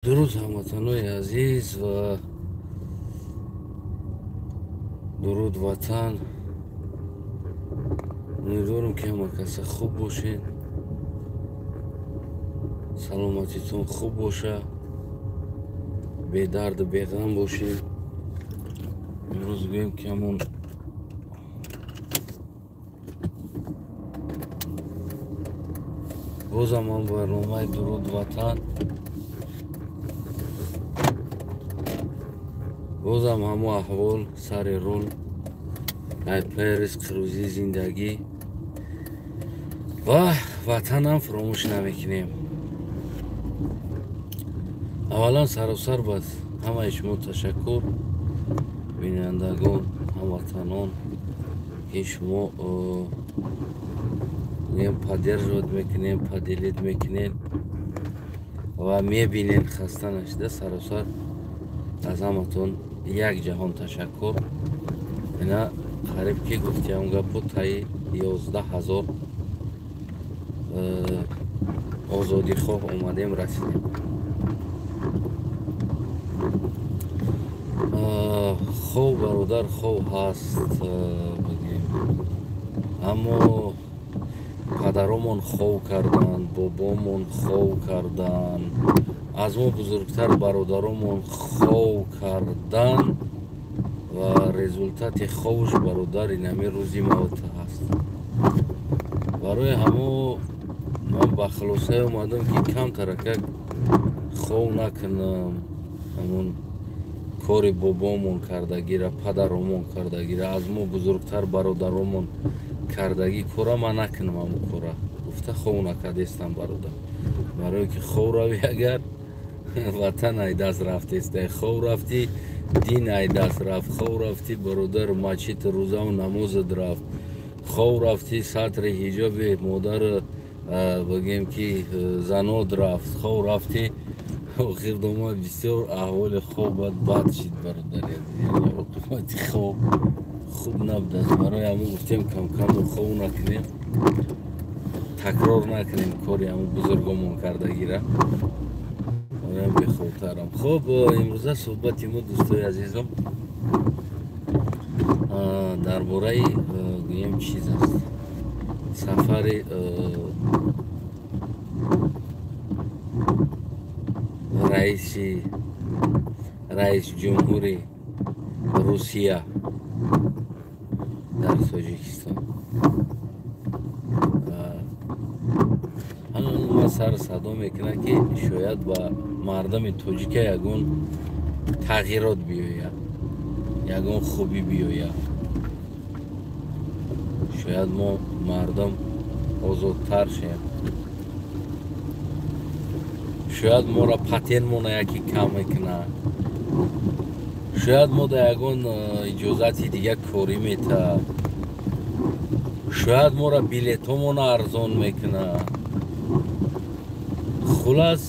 Дуруд, ҳамватанои азиз, ва дуруд, ватан. Умедворам, ки ҳама каса хуб бошед, саломатитон хуб боша, бедарду беғам бошед. Имрӯз гӯем, ки ҳамон бозам ҳам барномаи «Дуруд, ватан», бозам ҳамо аҳвол, сари рол, айпаи ризқи рӯзии зиндагӣ ва ватанам фуромӯш намекунем. Аввалан, саросар ба ҳамаи шумо ташаккур, бинандагон, ҳамватанон, ки шумо гӯем поддерживать мекунем, поделить мекунем ва мебинем хаста нашида. Саросар аз ҳаматон як ҷаҳон ташаккур. Ина қариб ки гуфтиам гапу, таи 11 000 озодихоҳ омадем, расидем. Хов, бародар, хов ҳаст, бигем, аммо падаромон хов карданд, бобомон хов карданд, аз мо бузургтар бародаромон хов карданд ва результати ховуш, бародар, инами рӯзи мавта ҳаст. Барои ҳамо ман ба хулосае омадам, ки камтаракак хов накунам. Ҳамон кори бобомон кардагира, падаромон кардагира, аз мо бузургтар бародаромон кардагӣ кора ман накунам, ҳамон кора гуфта хов накардестам, бародар. Барое ки хов равӣ, агар ватан ай даст рафтеста, хов рафтӣ, дин ай даст рафт, хов рафтӣ, бародар, мачит, рӯзаву намозат рафт, хов рафтӣ, сатри ҳиҷоби модар, бигем, ки занод рафт, хов рафтӣ. Охир дома бисёр аҳволи хоб бад бад шид, бародари азиз, оқибати хоб хуб набудааст. Барои ҳамон гуфтем, камкаму хов накунем, такрор накунем кори ҳамон бузургомон кардагира. Бароям бехобтарам. Хуб, имрӯза суҳбати мо, дӯстои азизам, дар бораи, гӯем, чиз аст: сафари раиси ҷумҳури Русия дар Тоҷикистон. Ҳама сар садо мекунад, ки шояд ба мардами тоҷика ягон тағйирот биёяд, ягон хубӣ биёяд, шояд мо мардум озодтар шавем, шояд моро патентмона яке кам мекунад, шояд мо да ягон иҷозати дига корӣ метаҳад, шояд моро билетҳомона арзон мекунад. Хулас,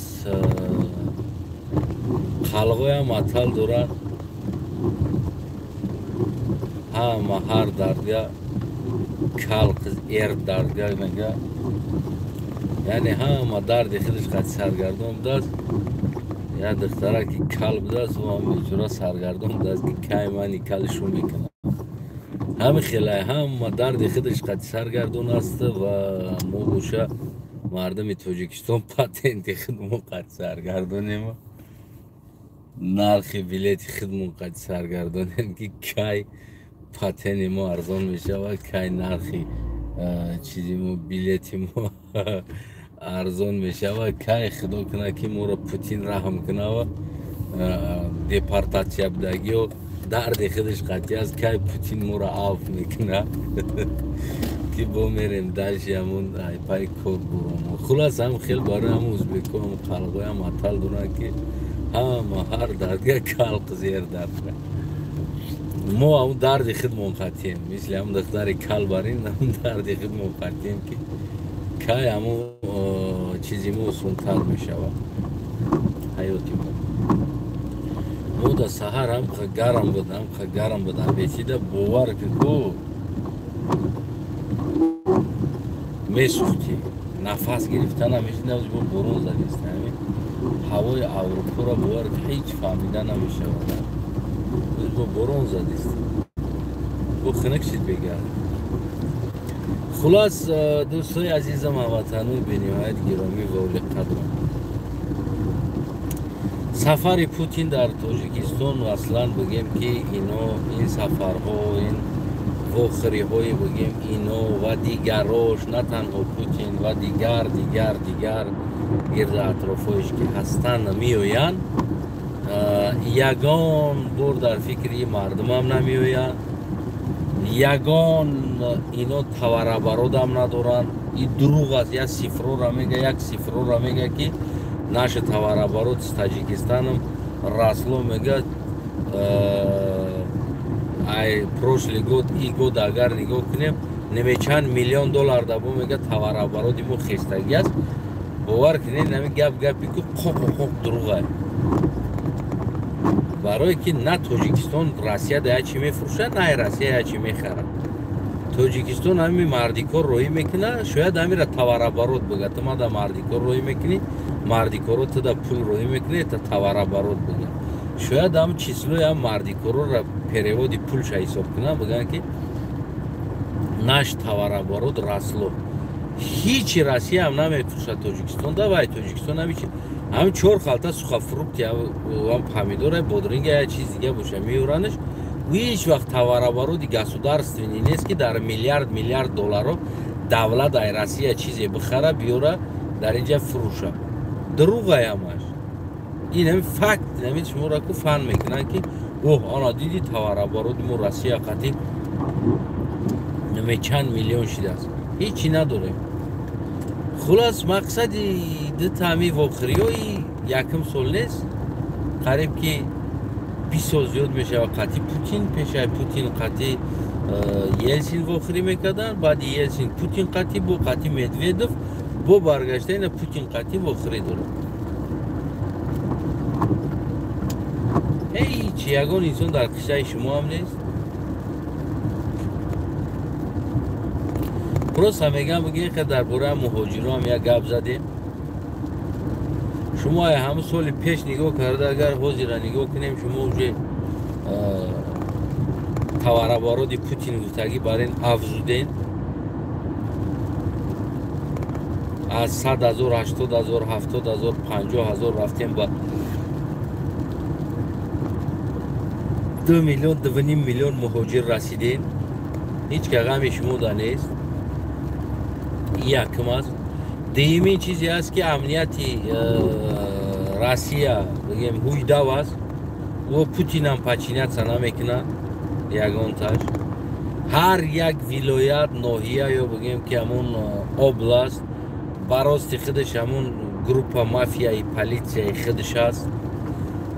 қалғоям матал дорад: ҳама ҳар дардга кал қиз эр дардга мега. Яъне ҳама дарди худаш қати саргардон будааст. Як духтара ки кал будааст, ӯ бечора саргардон будааст, ки кай мани кали шу мекунам. Ҳами хелай ҳама дарди худаш қати саргардон аст ва мо боша, мардуми Тоҷикистон, патенти худмон қати саргардонем, нархи билети худмон қати саргардонем, ки кай патенти мо арзон мешавад, кай нархи чизи мо, билети мо арзон мешавад, кай худо кунад, ки моро Путин раҳм кунава. Депортатсия будагиё дарди худаш қатъи аст, кай Путин моро афв мекунад, ки бо мерем дальше ҳамон пайи кор буромо. Хулас, ҳам хел барои ҳам узбеко, ҳам қалғоям матал доранд, ки ҳама ҳар дардга кал қизер дардга. Мо ҳамун дарди худмон қатием, мисли ҳамун духтари кал барин, ҳамун дарди худмон қатием, ки кай ҳамун чизи мо осонтар мешавад, ҳаёти мо. Мо да саҳар ҳамқа гарм буд, ҳамқа гарм буд, абетида бовар ки ку месӯхтӣ, нафас гирифтан намешид. Борон задист, ҳамин. Ҳавои Аврупоро бовар ҳеҷ фаҳмида намешавад. Бо борон задист. Бо хунук шид бегард. Хулос, дӯстои азизам, ҳамватанои бениҳоят гиромӣ ва олиқадрам, сафари Путин дар Тоҷикистон аслан бигем ки ино ин сафарҳо, ин вохӯриҳои бигем ино ва дигарош, на танҳо Путин ва дигар дигар дигар гирди атрофҳоеш ки ҳастанд меоянд, ягон бор дар фикри мардумам намеоянд, ягон ино товарооборотам надоранд. И дурӯғ аст. Як сифрора мега, як сифрора мега ки наш товарооборот с Таджикистаном росло, мега ай прошлый год и год агар нигоҳ кунем немечанд миллион доллар дабо мега товарообороти мо хестагӣ аст. Бовар кунед, нами гап гапи ку қоқ қоқ дурӯғ. Барое ки на Тоҷикистон Россия да як чи мефурӯшад, на Россия як чи мехарад. Тоҷикистон ҳами мардикор роҳӣ мекунад, шояд ҳамира товарооборот бигӯяд. Ту мада мардикор роҳӣ мекунӣ, мардикоро туда пул роҳӣ мекунӣ, та товарооборот бигӯяд. Шояд ҳам числои ҳам мардикорора переводи пулша ҳисоб кунанд, бигӯянд ки наш товарооборот росло. Ҳичи Россия ҳам намефурӯшад Тоҷикистон да, вай Тоҷикистон ҳамичи ҳам чор халта сухофрукти, ҳам помидора, бодринга, як чиз дига боша меёранаш. Ҳеҷ вақт товарообороти государственный нест ки дар миллиард миллиард долларо давлат ай Россия чизе бихара, биёра дар инҷа фурӯша. Дурӯғай ҳамаш. Ин ҳами факт, ҳами шуморо ку фан мекунанд ки оҳ, ана диди товарообороти мо Россия қатӣ чанд миллион шидааст. Ҳечи надорем. Хулос, мақсади дута ҳами вохӯриҳои якум сол нест, қариб ки 20 сол зиёд мешавад қатъи Путин. Пешаи Путин қатъи Елсин вохӯрӣ мекарданд, баъди Елсин Путин қатъи, бо қатъи Медведов, бо баргашта ина Путин қатъи вохӯрӣ дорад. Ҳеҷ ягон инсон дар қиссаи шумо ҳам нест. Просто мегам бигем ки дар бораи муҳоҷироам як гап задем. Шумо ҳамун соли пеш нигоҳ карда, агар ҳозира нигоҳ кунем, шумо уже товарообороти Путин гуфтагӣ бар ин афзуден. Аз 100 000, 80 000, 70 000, 50 000 рафтем ба 2 миллион, 2,5 миллион муҳоҷир расидем. Ҳеҷ ка ғами шумо да нест. Якум аст. Дуюмин чизе аст ки амнияти Россия бигем ҳуйдав аст. О Путинам подчиняться намекунад ягонташ. Ҳар як вилоят, ноҳия ё бигем ки ҳамун област ба рости худаш ҳамун группа мафияи полицияи худаш аст,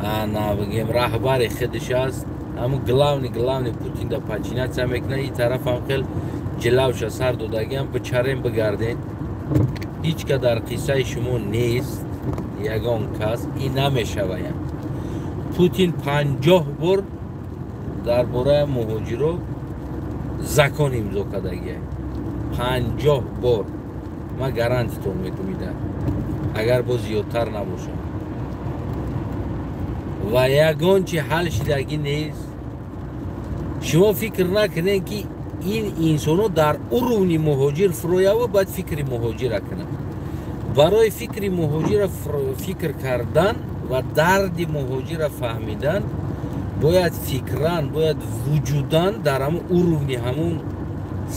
ана бигем раҳбари худаш аст. Ҳамун главный Путин да подчиняться мекунад. Ин тараф ҳам хел ҷилавша сар додагиам бичарем бигарден. Ҳеҷ ка дар қиссаи шумо нест, ягон кас ин намешаваяд. Путин 50 бор дар бораи муҳоҷиро закон имзо кардагия. 50 бор. Ман гарантитон метумидам, агар боз зиёдтар набошад. Ва ягон чи ҳал шидагӣ нест. Шумо фикр накунед ки ин инсонҳо дар уровни муҳоҷир фуроява, бояд фикри муҳоҷира кунанд. Барои фикри муҳоҷира фикр кардан ва дарди муҳоҷира фаҳмидан бояд фикран, бояд вуҷудан дар ҳамун уровни, ҳамун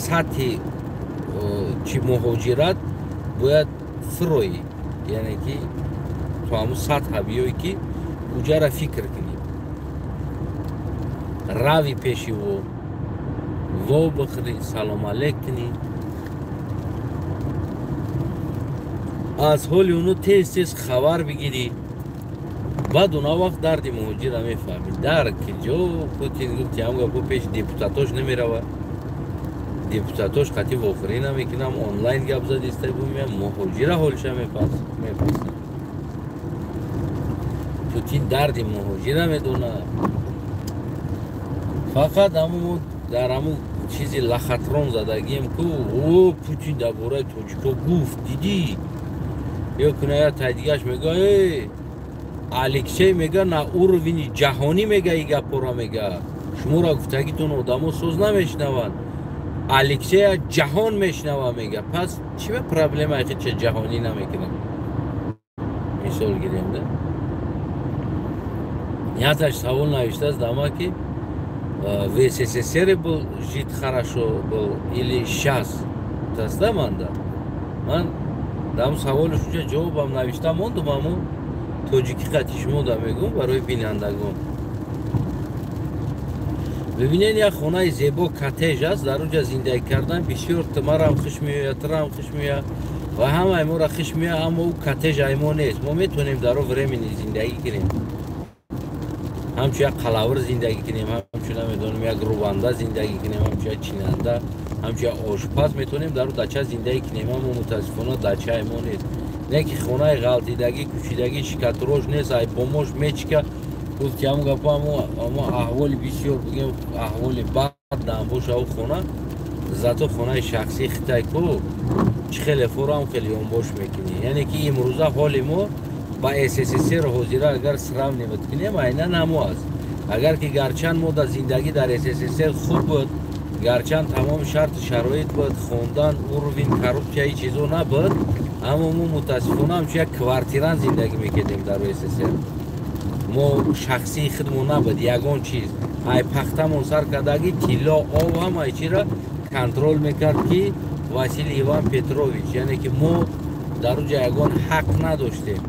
сатҳи чи муҳоҷират бояд фуроӣ, яъне ки то ҳамун сатҳа биёй ки уҷара фикр кунӣ, рави пеши во во бихӯрӣ, салом алейк кунӣ, аз ҳоли оно тез тез хабар бигирӣ. Баъд она вақт дарди муҳоҷира мефаҳмӣ. Дар киҷо Путин гуфти ҳам гапо пеши депутатош намеравад, депутатош қатъи вохӯрӣ намекунам, онлайн гап задиста бумеям, муҳоҷира ҳолиша мепурсад. Путин дарди муҳоҷира медонад. Фақат ҳамун дар ҳамун чизи лахатрон задагием ку о Путин дар бораи тоҷико гуфт, дидӣ? Ё куна я тай дигаш мегӯяд, э Алексей мега, на уровни ҷаҳонӣ мега, и гапора мега. Шуморо гуфтагитон одамо соз намешнаванд, Алексея ҷаҳон мешнава, мега. Пас чӣ ба проблемаи хича ҷаҳонӣ намекунад? Мисол гирем да, яташ савол навиштааст дама, ки в СССР был жить хорошо был или сейчас таста. Манда ман дам саволаш уҷа ҷавобам навишта мондум, аммо тоҷикӣ қати шумо да мегӯм барои бинандагон. Бибинед, як хонаи зебо, коттедж аст, дар онҷа зиндагӣ кардан бисёр марам хуш меояд, турам хуш меояд ва ҳамаи моро хуш меояд, аммо ӯ коттедж ай мо нест. Мо метавонем дар о временный зиндагӣ кунем, ҳамчун як қалавр зиндагӣ кунем, ҳамчун, намедонам, як рӯбанда зиндагӣ кунем, ҳамчун як чинанда, ҳамчун як ошпаз метавонем дар дача зиндагӣ кунем, аммо мутаассифона дачаи мо нест. Не ки хонаи ғалтидагӣ, кӯчидагӣ, штукатурка ш нест, ай бомош мечика. Гуфт ки ҳамн гапо, амо аҳволи бисёр, бигем, аҳволи бад дамбоша ӯ хона. Зато хонаи шахсии хитай ку чӣ хеле форам, хеле ёнбош мекунӣ. Яъне ки имрӯза ҳоли мо ба СССР ҳозира агар сравнивать кунем, айнан ҳамо аст. Агар ки гарчанд мо дар зиндагӣ дар СССР хуб буд, гарчанд тамоми шарту шароит буд, хондан, уровень коррупсияи чизо набуд, аммо мо мутаассифона ҳамчун як квартирант зиндагӣ мекардем дар СССР. Мо шахсии худмон набуд ягон чиз. Ай пахтамон сар кардагӣ, тилло, об, ҳамаи чиро контроль мекард ки Василий Иван Петрович. Яъне ки мо дар уҷа ягон ҳақ надоштем.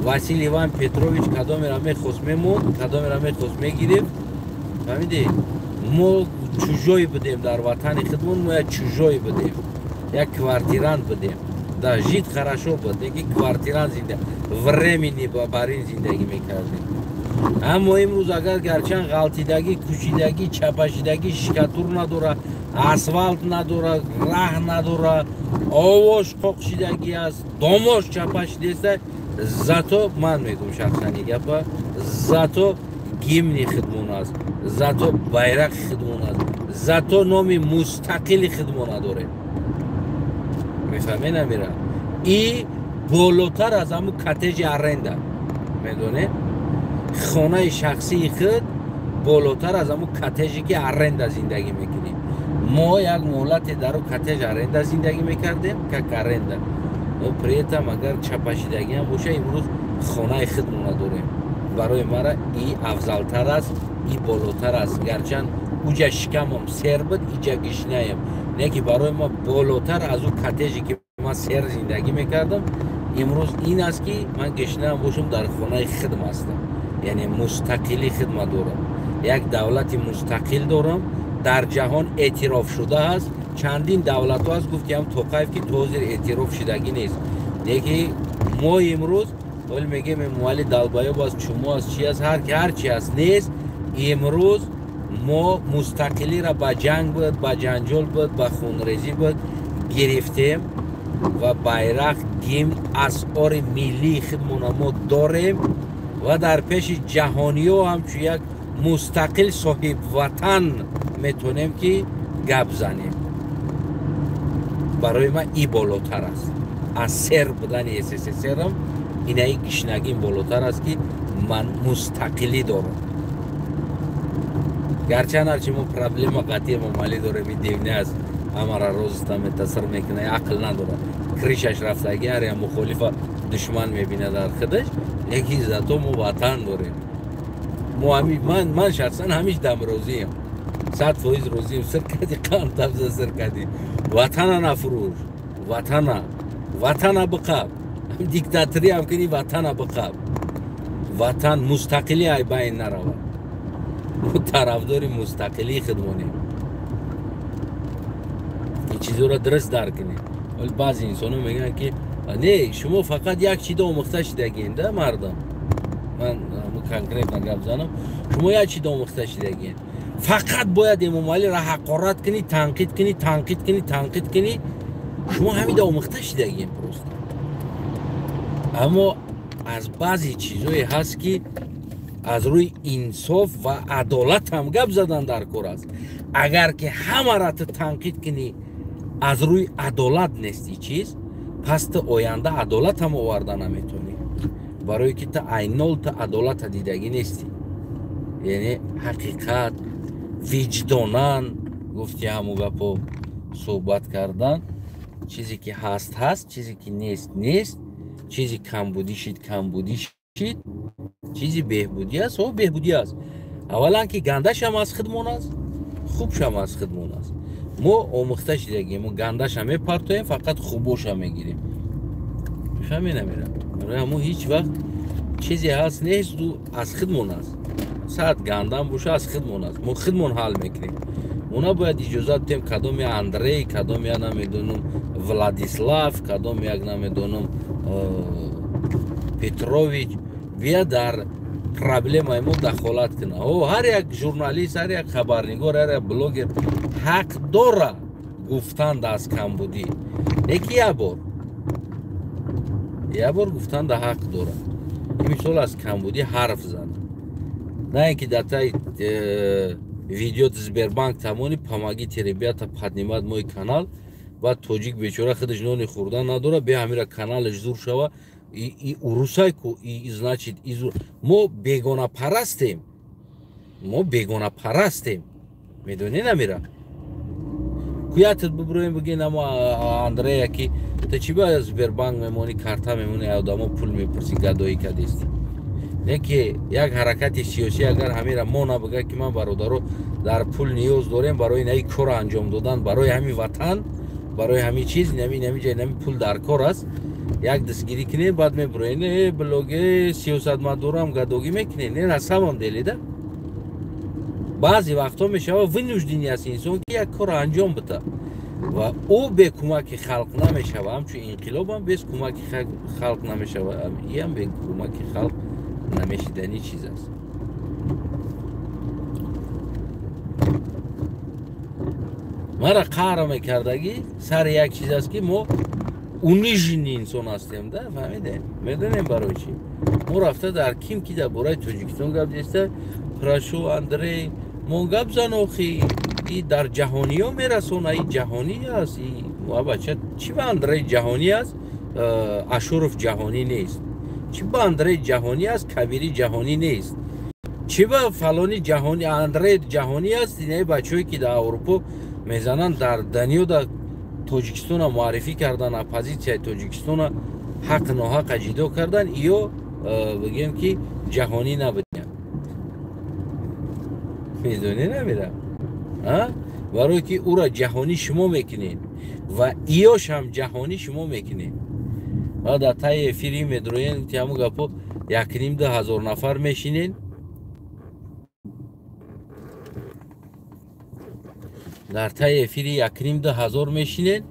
Василий Иван Петрович кадомеро мехост мемонд, кадомеро мехост мегирифт. Фаҳмидӣ? Мо чужой будем дар ватани худмон, мо як чужой будем, як квартирант будем. Да, жить хорошо буд, леки квартирант зинда, временный бар ин зиндагӣ мекардем. Аммо имрӯз агар гарчанд ғалтидагӣ, кӯчидагӣ, чапашидагӣ, штукатур надора, асфалт надора, раҳ надора, овош қоқшидагӣ аст, домош чапашидеста, зато ман мегӯм, шахсани гапа, зато гимни хидмон аст, зато байрақи хидмон аст, зато номи мустақили хидмона дорем. Мефаҳме намира? И болотар аз ҳамун коттеҷи аренда, медонед, хонаи шахсии худ болотар аз ҳамун коттеҷе ки аренда зиндагӣ мекунем. Мо як муҳлате дар коттедж аренда зиндагӣ мекардем, как аренда, но при этом агар чапашидагиам боша, имрӯз хонаи худмона дорем. Барои мара и афзалтар аст, и болотар аст. Гарчанд уҷа шикамам сер буд, иҷа гишнаем, не ки барои ма болотар аз ӯ коттеҷе ки ман сер зиндагӣ мекардам, имрӯз ин аст, ки ман гишнаам бошам, дар хонаи худм ҳастам, яъне мустақилӣ хидма дорам, як давлати мустақил дорам, дар ҷаҳон эътирофшуда аст. Чандин давлатҳо аст, гуфт ҳам Тоқаев, ки то ҳозир эътироф шудагӣ нест. Леки мо имрӯз ҳоли мегем, Эмомалӣ долбоёб аст, чумо аст, чи аст, ҳар чи аст, нест. Имрӯз мо мустақилиро ба ҷанг буд, ба ҷанҷол буд, ба хунрезӣ буд, гирифтем ва байрақ, гимн, асъори миллии худмона мо дорем ва дар пеши ҷаҳониҳо ҳамчун як мустақил соҳибватан метавонем ки гап занем. Барои ман и болотар аст аз сер будани СССРам. Инаи гишнагим болотар аст, ки ман мустақилӣ дорам. Гарчанд ҳарчи мо проблема қатъи Эмомалӣ дорем, ин девне аст, ҳамара розта метасир мекунад, ақл надорад, крыша ш рафтагӣ, ҳар як мухолифа душман мебинад дар худаш, лекин зато мо ватан дорем. Мо ман шахсан ҳамиш дам розием, 100% розием. Сир кади, қанд табза сир кади, ватана нафурӯш, ватана, ватана биқаб, диктаториам кини, ватана биқаб, ватан мустақилӣ ай байн наравад. Мо тарафдори мустақилии худмонем. Ин чизоро дуруст дарк кунем. Вале баъзе инсонҳо мегӯянд, ки не, шумо фақат як чида омӯхта шидагиен да мардам. Ман конкретно гап занам, шумо як чида омӯхта шидагиен: фақат бояд Эмомалиро ҳақорат кунӣ, танқид кунӣ, танқид кунӣ, танқид кунӣ. Шумо ҳамида омӯхта шидагиен просто. Аммо аз баъзе чизое ҳаст, ки аз рӯи инсоф ва адолат ҳам гап задан дар кор аст. Агар ки ҳамаро ту танқид кунӣ, аз рӯи адолат нести чиз, пас ту оянда адолат ҳам оварда наметавонӣ. Барое ки та айнол та адолата дидагӣ нестӣ, яъне ҳақиқат, виҷдонан гуфти ҳаму гапо суҳбат кардан. Чизе ки ҳаст ҳаст, чизе ки нест нест, чизи камбудӣ шид камбудӣ шид, чизи беҳбудӣ аст о беҳбудӣ аст. Аввалан ки гандашам аз худмон аст, хубшам аз худмон аст. Мо омӯхта шидагем, мо гандаша мепартоем, фақат хубоша мегирем. Мефаҳмед намира? Барои ҳамо ҳеҷ вақт чизе ҳаст нест, аз худмон аст. Саат гандам боша, аз худмон аст. Мо худмон ҳал мекунем. Мо набояд иҷозат диҳем кадом я Андрей, кадом я намедонам Владислав, кадом як намедонам Петрович бия дар проблемаи мо дахолат кунад. О, ҳар як журналист, ҳар як хабарнигор, ҳар як блогер ҳақ дора гуфтан аз камбудӣ. Леки як бор гуфтан да ҳақ дора. Мисол аз камбудӣ ҳарф зана. На ин ки дар таи видео Сбербанк тамони помогите ребята поднимать мой канал, баъд тоҷик бечора худаш нони хӯрдан надора, бе ҳамира каналаш зур шава. И урусай ку, и значит мо бегонапарастем, мо бегонапарастем, медонӣ намира? Куятат биброем бигӯен амо Андрея ки та чӣ ба Сбербанк мемонӣ, карта мемонӣ, одамо пул мепурсӣ, гадоӣ кадистӣ. Не ки як ҳаракати сиёсӣ агар ҳамира мо набига ки ман бародаро дар пул ниёз дорем барои наи корро анҷом додан, барои ҳами ватан, барои ҳами чиз, нами нами ҷай нами пул дар кор аст, як дастгирӣ кунем, баъд мебуроем э блоге сиёсатмадорам гадогӣ мекунем. Не, на самом деле да баъзе вақтҳо мешава вынужденный аст инсон ки як корро анҷом бита ва ӯ бе кӯмаки халқ намешава. Ҳамчун инқилобам без кӯмаки халқ намешава, иам бе кӯмаки халқ намешидани чиз аст. Мара қаҳр мекардагӣ сари як чиз аст ки мо униженный инсон ҳастем да, фаҳмидем? Медонем барои чӣ? Мо рафта дар ким ки дар бораи Тоҷикистон гап зеста, прошу Андрей, мо гап зан охи, и дар ҷаҳониё мерасона, и ҷаҳонӣ аст, и бача чӣ ба Андрей ҷаҳонӣ аст, Ашуров ҷаҳонӣ нест. Чӣ ба Андрей ҷаҳонӣ аст, Кабирӣ ҷаҳонӣ нест. Чӣ ба фалони ҷаҳонӣ, Андрей ҷаҳонӣ аст, инаи бачаҳое ки дар Аврупо мезананд, дар дунё дар Тоҷикистона муаррифӣ кардан, оппозитсияи Тоҷикистона ҳақ ноҳақа ҷидо кардан, ё бигем ки ҷаҳонӣ набуданд. Медонӣ намира? Барое ки ӯра ҷаҳонӣ шумо мекунед ва иёш ҳам ҷаҳонӣ шумо мекунед. Ва дар таи эфири медроен ҳаму гапо 1,5-2 ҳазор нафар мешинед. Дар таи эфири 1,5-2 ҳазор мешинед.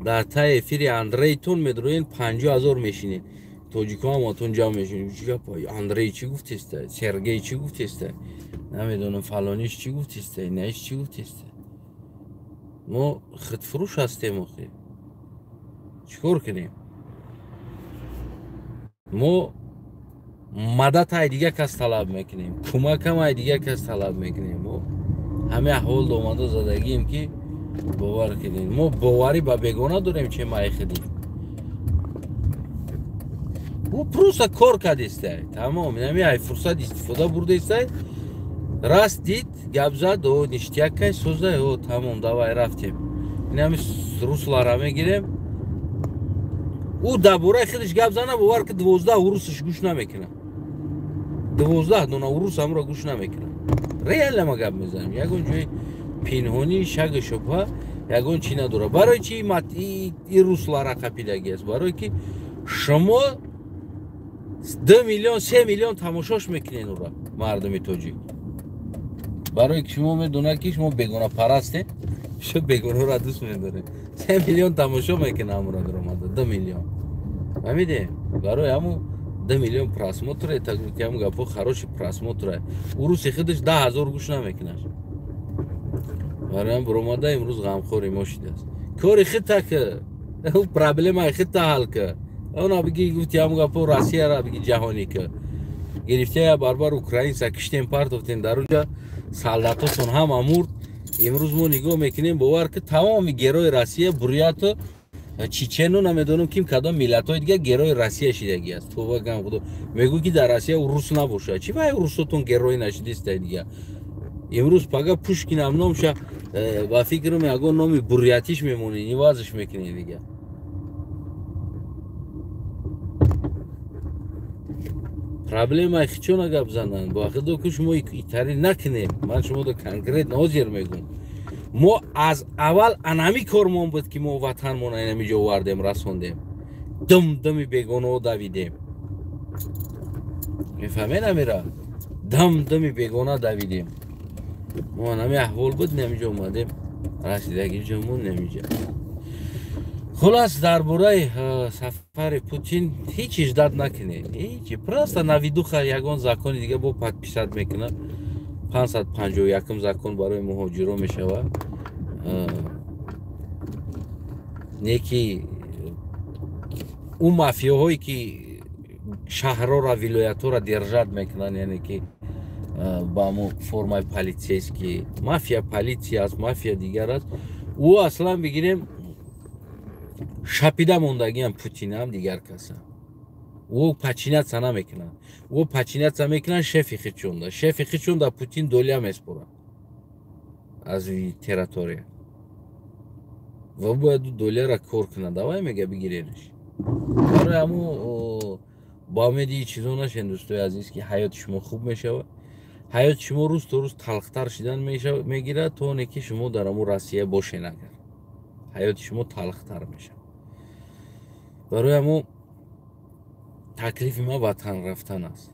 Дар таи эфири Андрейтон медроен 50 ҳазор мешинед. Тоҷикҳо ҳам отон ҷамъ мешинед. Чӣ гап? Андрей чӣ гуфтеста? Сергей чӣ гуфтеста? Намедонам фалониш чӣ гуфтеста? Инаиш чӣ гуфтеста? Мо худфурӯш ҳастем охи. Чӣ кор кунем? Мо мадад ай дигар кас талаб мекунем, кӯмакам ай дигар кас талаб мекунем. Мо ҳамаи аҳвол омада задагием ки бовар кунем. Мо боварӣ ба бегона дорем, че май худим. Ӯ просто кор кардистай, тамом. Ҳами ай фурсат истифода бурдистай, раст дид, гап зад, о ништяк кай созай, о тамом, давай рафтем. Ин ҳами руслара мегирем. Ӯ дар бораи худаш гап зана, бовар ки 12 урусаш гӯш намекунад. 12 дона урус ҳамро гӯш намекунад. Реально ма гап мезанем. Ягон ҷои пинҳонӣ, шагу шубҳа, ягон чӣ надорад. Барои чи и руслара қапидагӣ аст? Барое ки шумо 2 миллион, 3 миллион тамошош мекунед ӯра, мардуми тоҷик. Барое ки шумо медонад ки шумо бегонапарастед, шумо бегонаро дӯст медоред. 3 миллион тамошо мекунад ҳамура даромада, 2 миллион. Фаҳмидем? Барои ҳаму 2 миллион просмотр, это ҳаму гапо хороший просмотр. Уруси худаш 10 ҳазор гӯш намекунад. Барои ҳам баромада имрӯз ғамхори мо шидааст. Кори худта ки, ӯ проблемаи худта ҳал ки. Она биги гуфти ҳаму гапо Россияра биги ҷаҳонӣ ки. Гирифта я барбар украинса киштем партофтем дар уҷа, солдатотон ҳама мурд. Имрӯз мо нигоҳ мекунем, бовар ки тамоми герои Россия, Буряту, Чечену намедонам ким кадом миллатҳои дига герои Россия шидаги аст. Товба гам худо. Мегӯ ки дар Россия урус набошад. Чи вай урусотон герой нашидиста дига? Имрӯз пага Пушкинам номша ба фикрам ягон номи бурятиш мемонед, ивазш мекунед дига. Проблемаи хичона гап зананд. Бо худо ки шумо итари накунед. Ман шуморо конкретно ҳозир мегӯм. Мо аз аввал анами кормон буд ки мо ватанмона инами ҷо овардем, расондем. Дум думи бегонао давидем. Мефаҳмед амира? Дум думи бегона давидем. Мо анами аҳвол буд, инами ҷо омадем, расидаги ҷомон инами ҷо. Хулас, дар бораи сафари Путин ҳеҷ ждать накунед. Ҳеҷ, просто на виду ягон закони дига бо подписать мекунад. 551 закон барои муҳоҷиро мешавад. Не ки ӯ мафияҳое ки шаҳрҳоро, вилоятҳоро держать мекунанд, яъне ки ба ҳамон формаи полицейский, мафия полиция аст, мафия дигар аст. Ӯ аслан бигирем шапида мондагиам Путинам дигар каса. Ӯ подчиняться намекунад. Ӯ подчиняться мекунад шефи хичонда. Шефи хичонда Путин доля меспорад аз территория. Ва бояд ӯ доляра кор кунад. Давай мега бигиренаш. Барои ҳамун ба умеди чизо нашен, дӯстои азиз, ки ҳаёти шумо хуб мешавад. Ҳаёти шумо рӯз то рӯз талхтар шидан мегирад, то оне ки шумо дар ҳамун Россия бошен агар. Ҳаёти шумо талхтар мешавад. Барои ҳамун таклифи ман ватан рафтан аст.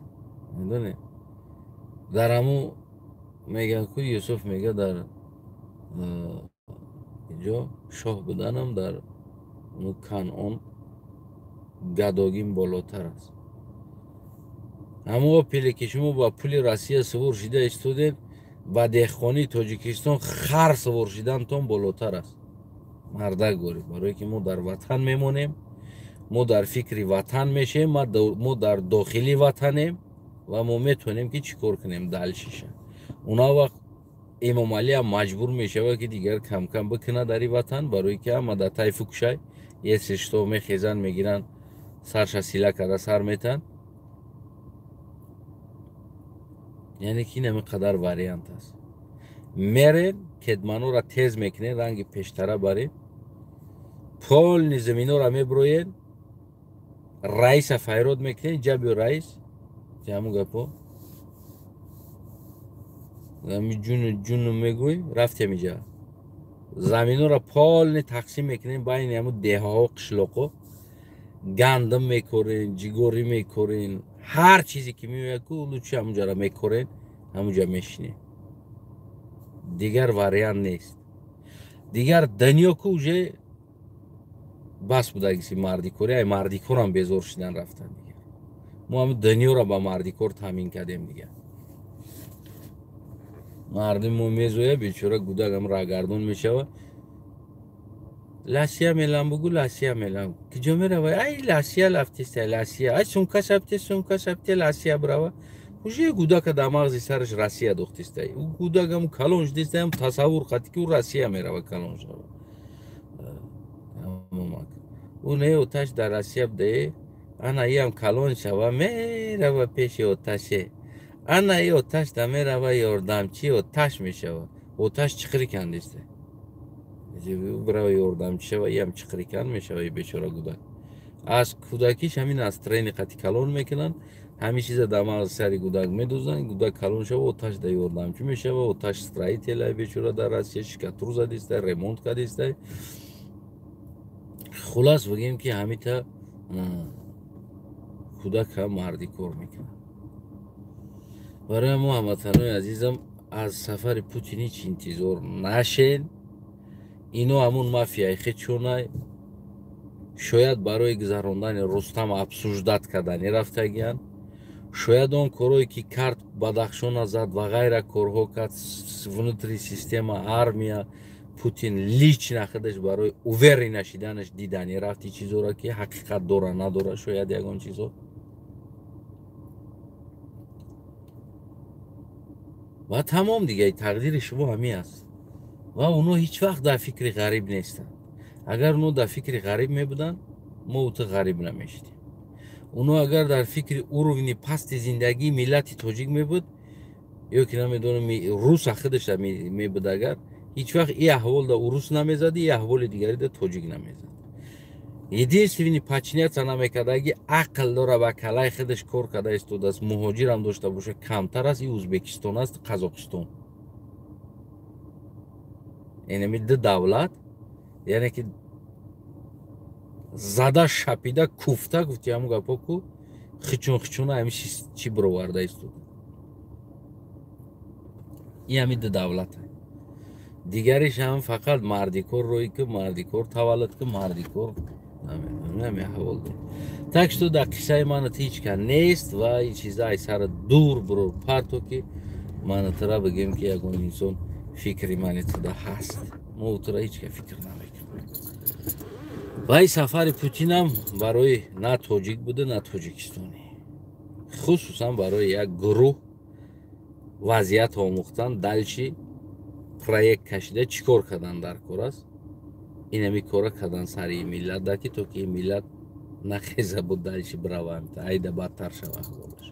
Медонед? Дар ҳамун мегӯянд ку Юсуф мега дар инҷо шоҳ буданам дар Канъон гадогим болотар аст. Ҳамон опеле ки шумо ба пули Россия сувор шида истодед, ба деҳқонии Тоҷикистон хар сувор шидантон болотар аст. Мардак горӣ, барое ки мо дар ватан мемонем, мо дар фикри ватан мешем, мо дар дохили ватанем ва мо метавонем ки чӣ кор кунем далшиша. Уна вақт Эмомалиам маҷбур мешавад ки дигар камкам бикунад дар ин ватан, барое ки ҳама дар тай фукшай, если что мехезанд, мегиранд, сарша сила карда сар метанд. Яъне ки ин ҳамин қадар вариант аст. Мерен, кетманора тез мекунед, ранги пештара баред, полни заминора меброед, раиса файрод мекунед, ҷабиё раис, ҳамун гапо. Ами ҷуну ҷуну мегӯй, рафтем иҷа. Заминора полни тақсим мекунем байни ҳамун деҳаҳо, қишлоқҳо. Гандум мекорен, ҷигорӣ мекорен, ҳар чизе ки меояд ку лучи ҳамунҷара мекорен, ҳамунҷа мешинем. Дигар вариант нест. Дигар дунё ку уже бас будагиси мардикорӣ, ай мардикорам безор шидан рафтан дигар. Мо ҳамун дунёро ба мардикор таъмин кардем дигар. Мардим мо мезоя, бечора гудакам рагардон мешава. Ласия мелам бугу, ласия мелам. Киҷо мерава? Ай ласия лафтиста, ласия. Ай сумка шабте, сумка шабте, ласия брава. Уже гудака дар мағзи сараш Россия дохтиста. Ӯ гудакам калон шудиста, ҳам тасаввур қати ки ӯ Россия мерава калон шава. Ӯ не оташ дар Россия буде, ана иам калон шава, мерава пеши оташе. Ана и оташ да мерава ёрдамчи, оташ мешава. Оташ чиқри кандиста. Брава ёрдамчи шава, иам чиқри канд мешава, и бечора гудак. Аз кӯдакиш ҳамин аз трени қати калон мекунанд, ҳамин чиза дар мағзи сари гудак медозанд, гудак калон шава, оташ да ёрдамчи мешава, оташ строитель бечора дар Россия шикатур задиста, ремонт кардиста. Хулас бигем ки ҳамита кӯдак ҳам марди кор мекунад. Барои мо ҳамватанои азизам, аз сафари Путин ҳеҷ интизор нашен. Ино ҳамун мафияи хечонай, шояд барои гузарондани Рустам обсуждать кардани рафтагиянд, шояд он корҳое ки кард Бадахшона зад ва ғайра корҳо кард, внутри система армия Путин лично худаш барои уверен нашиданаш дидани рафти чизоро ки ҳақиқат дора надора, шояд ягон чизо. Ва тамом дига тақдири шумо ҳамин аст. Ва оно ҳеҷ вақт дар фикри ғариб нестанд. Агар оно дар фикри ғариб мебуданд, мо ту ғариб намешидем. Оно агар дар фикри уровни пасти зиндагии миллати тоҷик мебуд ё ки, намедонам, руса худаш мебуд, агар ҳеҷ вақт и аҳвол да урус намезад, и аҳволи дигари да тоҷик намезад. Единственный подчиняться намекардаги, ақл дора, ба калаи худаш кор карда истодааст, муҳоҷирам дошта боша, камтар аст, и Ӯзбекистон аст, Қазоқистон. Инами ду давлат, яъне ки зада, шапида, куфта, гуфти ҳамун гапо ку, хичун хичуна ҳами чӣ бироварда истода. И ҳами ду давлата. Дигариш ҳам фақат мардикор рӯй ки мардикор таваллуд ки мардикор нами аҳвол. Так что дар қиссаи мана ҳеҷ ка нест ва ин чиза ай сара дур бурор парто, ки мана тара бигем, ки ягон инсон фикри мани туда ҳаст. Мо тура ҳеҷ ка фикр намекунем. Ва ин сафари Путинам барои на тоҷик буда, на тоҷикистонӣ, хусусан барои як гурӯҳ вазъият омӯхтан, дальше проект кашида, чӣ кор кардан дар кор аст. Инами кора кардан сари миллат да, ки то ки миллат нахеза буд, дальше бираванд, айда бадтар шава аҳволаш.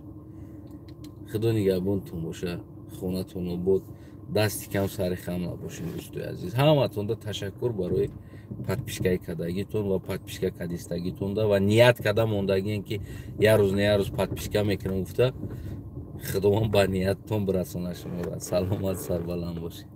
Худо нигаҳбонтон боша, хонатон обод, дасти кам сари хам набошед. Дӯстои азиз, ҳаматонда ташаккур барои подпискаи кардагитон ва подписка кадистагитонда ва ният карда мондагиен, ки як рӯз не як рӯз подписка мекунам гуфта. Худованд ба нияттон бирасона шуморо. Саломат, сарбаланд бошед.